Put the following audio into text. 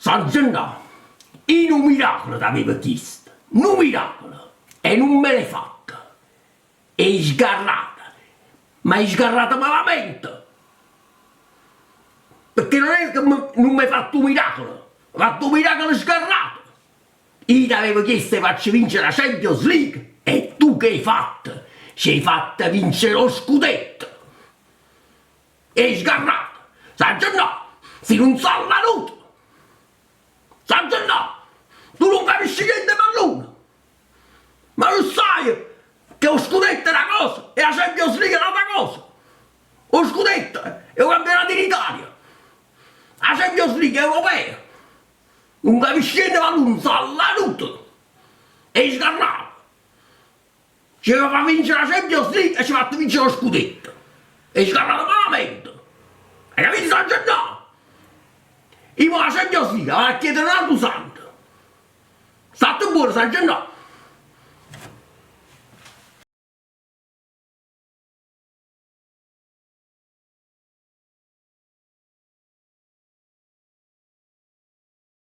San Gennà, io nu miracolo t'avevo chiesto, nu miracolo, e nun me l'hê fatto. Hê sgarrato, ma hê sgarrato malamente, pecché non è che nun m'hê fatto 'o miracolo, hê fatto 'o miracolo sgarrato. Io t'avevo chiesto 'e farce vincere 'a Champions League e tu che hê fatto? Ce hê fatto vincere 'o scudetto! Hê sgarrato! San Gennà, si nun sallanuto! San Gennà, tu nun capisci niente 'e pallone! Ma nun saje che 'o scudetto è na cosa e 'a Champions League è n'ata cosa? O scudetto è 'o campionato in Italia, 'a Champions League è europea! Nun capisci niente 'e pallone, sallanuto! Hê sgarrato! Ce 'eva fa vincere 'a Champions League e ce fatto vincere 'o scudetto. Hê sgarrato malamente. Hai capito San Gennà? Io mo 'a Champions League 'a vaco a chiedere a n'atu santo. Statte buono San Gennà.